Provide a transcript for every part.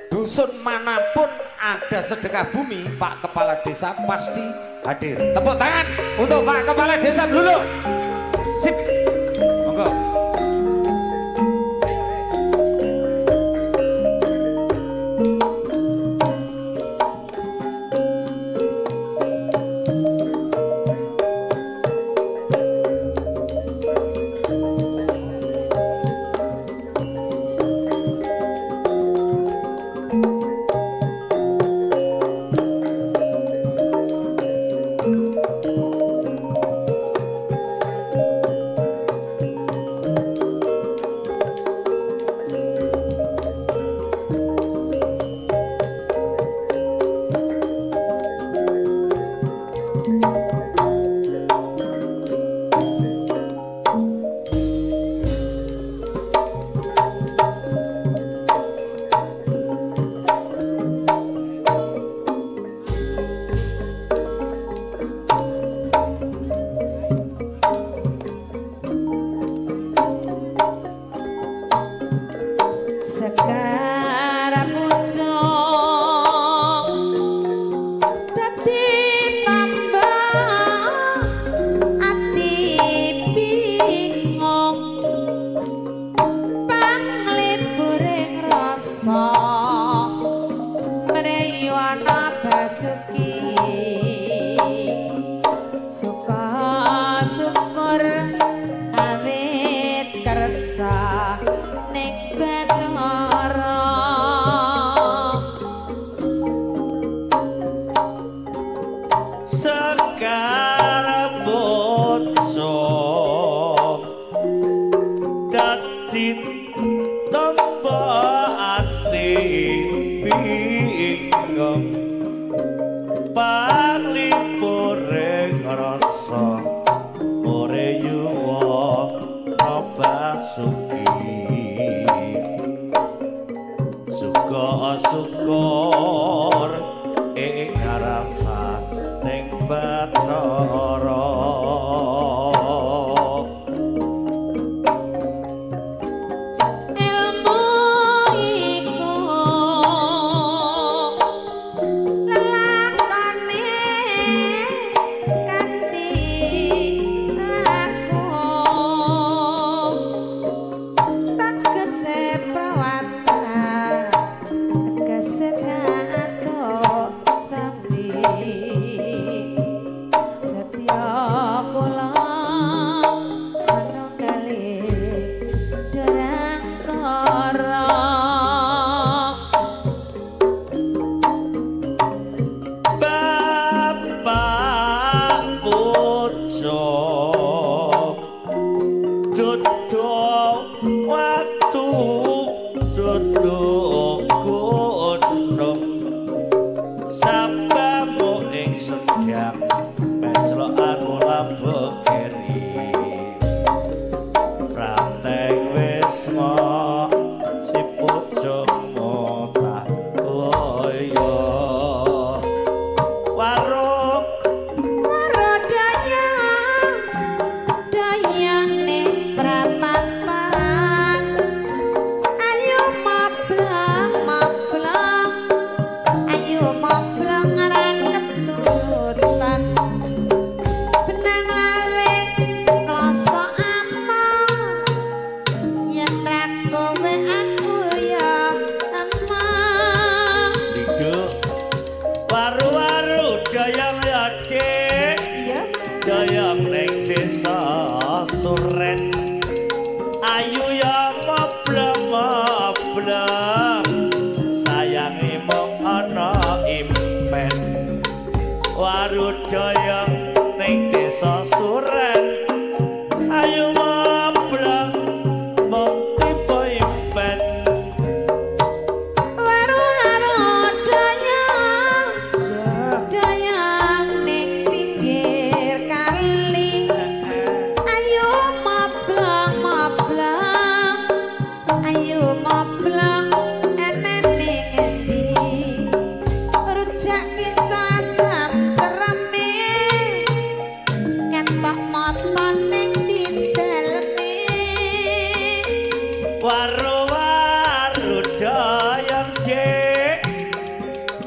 Dusun manapun ada sedekah bumi, Pak Kepala Desa pasti hadir. Tepuk tangan untuk Pak Kepala Desa Bluluk. Sip. Monggo. Setia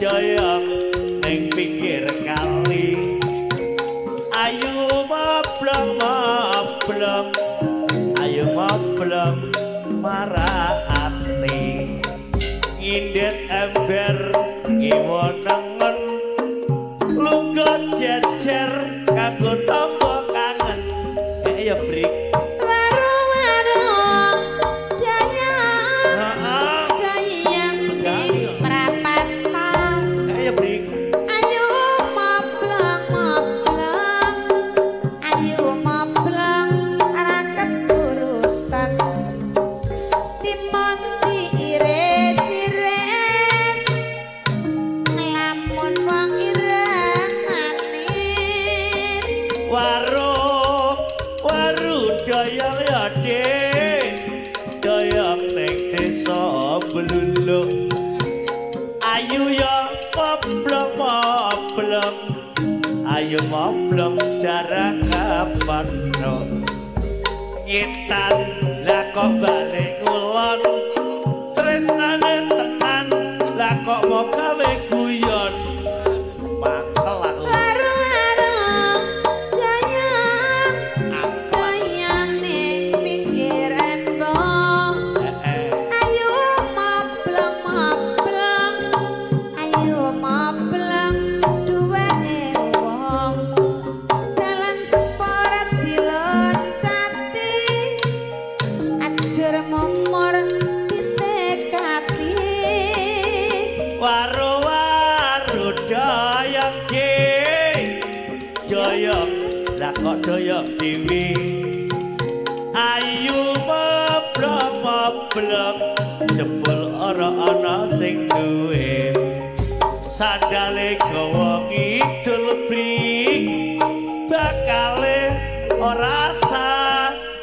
doyong ning pinggir kali. Ayo moblong moblong, ayo moblong marah ati. Ngindet ember ngiwa nengen, lungguh jejer kanggo tamba kangen. Ya Brik. Waru-waru dayang, dayang ning prapatan. Ya Brik. Ayo moblong moblong, ayo moblong ora keturutan. Timun diiris-iris, nglamun wong ireng manis. Waru waru doyong ya Dik, doyong ning desa Bluluk. Ayo ya moblong moblong, ayo moblong jarang kepethuk. Ngitan lah kok balik ngulon, tresnane tenan lah kok mau gawe guyon. Mangkel aku. Waru-waru dayang, dayang ning pinggir embong. Ayo moblong moblong, ayo moblong duweke wong. Dalan sepor diloncati, ajur mumur ditekati. Waru-waru doyong Dik, doyong lah kok doyong dhewe. Ayo moblong moblong, jebul ora ana sing duwe. Sandale gawa ngidul Brik, bakale ora sandalan.